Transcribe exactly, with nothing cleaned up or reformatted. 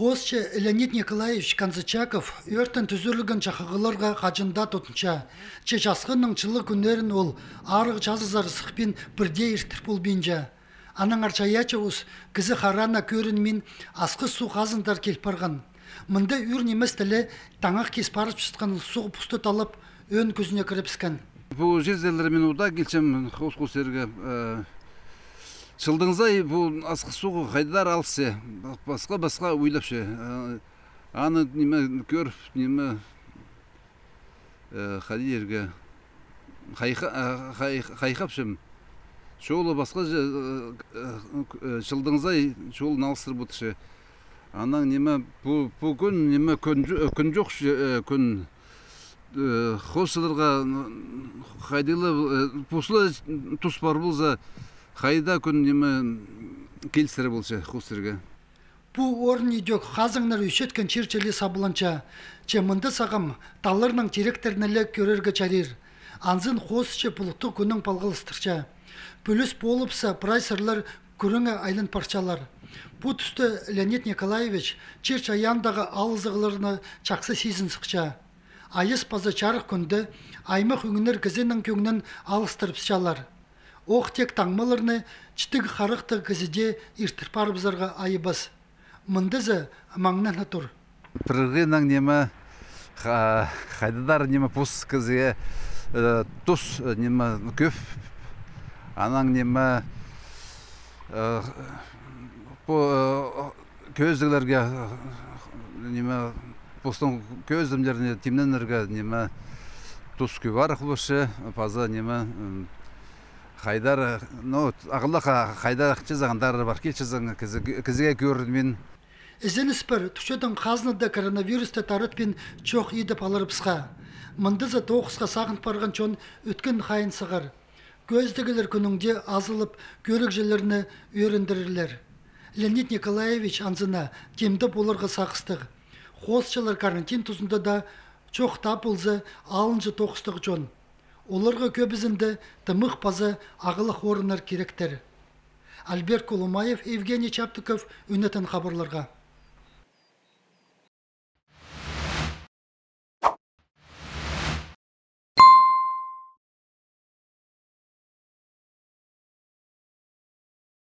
Хоосчы Леонид Николаевич Канзычаков ӧӧртін тӱзірілген чахығларға хаҷан даа тудынча. Че часхының чылығ кӱннерін ол арығ чазызар сыхпин пірдее иртір полбинча. Аннаңар чайаачы ус кізі хараа на кӧрінмин Асхыс суғ хазындар кил парған. Мында ӱр нимес тілі таңах кис парыбысхан суғ пусты талап, ӧӧн кӱзіне кірібіскен. Пу чирзер мин удаа килчем, хос-хос ирге. Э, чылдың сай пу Асхыс суғ хайдар алысча, пасха-пасха ойлапча. Э, аны ниме кӧріп, ниме, э, хайди ирге, хайха-, э, хай-, хайхапчам. Чолы пасха, э, э, э, чылдың сай чолын алыстырып одырча. Анаң ниме, пу, пу кӱн, ниме, кӱн чо-, э, кӱн чох, э, кӱн, э, хосчыларға, м, хайдағ-ла, э, пос ла тус пар полза, хайда кӱн, ниме, килістіре полча хосчыларға. Пу орын идӧк хазыңнар ӧсчеткен чир чіли сабланча. Че мында сағам талларның тиректерін ле кӧрерге чарир. Анзын хосчы пулуттығ кӱннең палғалыстырча. Пӱлӱс полыбысса, прай сырлар кӱреңе айлан парчалар. Пу туста Леонид Николаевич чир чайаандағы алызығларны чахсы сизін сыхча. Айас паза чарых кӱнде аймах ӧңнер кізінің кӧңнін алыстырыбысчалар. Ох, тек таңмаларны чітіг харахтығ кізі дее иртір парыбызарға айабас. Мындызы маңнана тур. Піргінең ниме, ха-, хайдағ-да ниме пос кізіге, э, тус, э, ниме кӧп. Анаң ниме, э, пу, э, кӧзіглерге, э, ниме, постың кӧзімнеріне тимненерге ниме тус кӧп арах полча, паза ниме, м, хайдар, ну, ағылахха хайдар чазағандар пар, кил чазаң, кізі-, кізіге кӧрінмин. Ізеніс пар, Турциядаң хазна даа коронавирусты таратпин чох идіп аларыбысха. Мындызы тоғысха сағын парған чон ӧткін хайын сығар. Кӧзідігілер кӱннің дее азылып, кӧрігҷілерні ӧріндірерлер. Леонид Николаевич анзына тимде поларға сағыстығ. Хосчылар карантин тузында даа чох таа полза алынҷа тоғыстығ чон. Оларға кӧбізінде тымах паза ағылах орыннар киректер. Альберт Кулумаев, Евгений Чаптыков, Ӱнетін хабарларға.